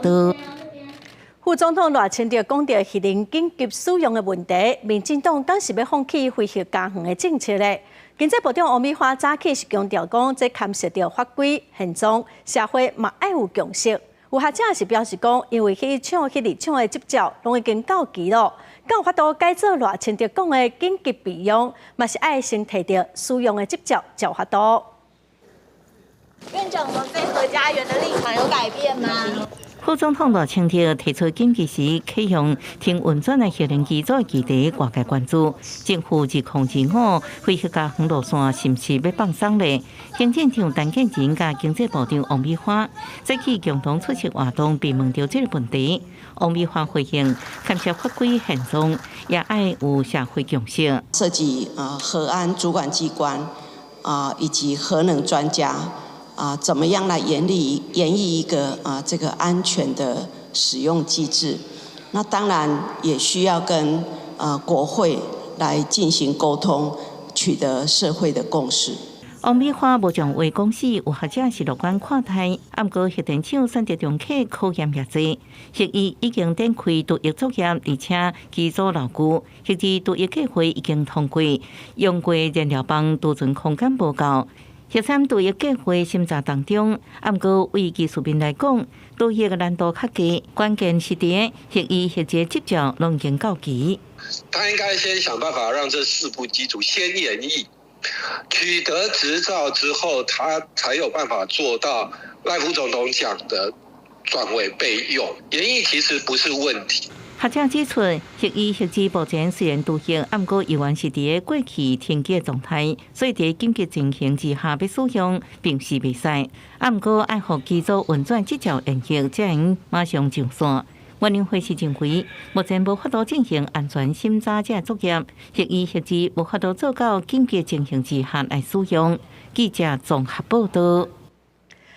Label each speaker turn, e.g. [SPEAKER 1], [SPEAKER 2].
[SPEAKER 1] 道。
[SPEAKER 2] 副總統賴清德講著核能緊急使用的問題，民進黨敢是欲放棄非核家園的政策咧？經濟部長王美花早起是強調講，這牽涉著法規現狀，社會嘛愛有共識。有學者是表示講，因為彼廠、彼二廠的執照攏已經到期囉，敢有法度改做賴清德講的緊急備用，嘛是愛先提著使用的執照才有法度。
[SPEAKER 3] 院長，我們非核家園的立場有改變嗎？
[SPEAKER 1] 副總統賴清德提出緊急時啟用停運轉的核能機組議題，外界關注。政府2025非核家園路線是毋是欲放鬆咧？行政長陳建仁佮經濟部長王美花早起共同出席活動，被問著這个問題。王美花回應：牽涉法規現狀，也愛有社會共識。
[SPEAKER 4] 涉及啊核安主管機關啊以及核能專家。啊，怎麼樣來研議一個啊這個安全的使用機制？那當然也需要跟啊國會來進行溝通，取得社會的共識。
[SPEAKER 1] 王美花無將話講死，有學者是樂觀看待，毋過核電廠選擇重啟考驗也濟，核一已經展開除役作業，而且機組牢固，核二除役計劃已經通過，用過燃料棒儲存空間無夠。核三除役計劃審查當中，毋過對技術面來講，除役的難度較低，關鍵是佇核一、核二執照攏已經到期。
[SPEAKER 5] 他應該先想辦法讓這四部機組先研議，取得執照之後，他才有辦法做到賴副總統講的轉為備用。研議其實不是問題。
[SPEAKER 1] 學者指出，核一、核二目前雖然除役，毋過猶原是佇個過去停機的狀態，所以佇緊急情形之下欲使用，並是袂使。毋過愛予機組運轉執照延續，才會馬上上線。委員會是認為，目前無法度進行安全審查這作業，核一、核二無法度做到緊急情形之下來使用。記者綜合報道。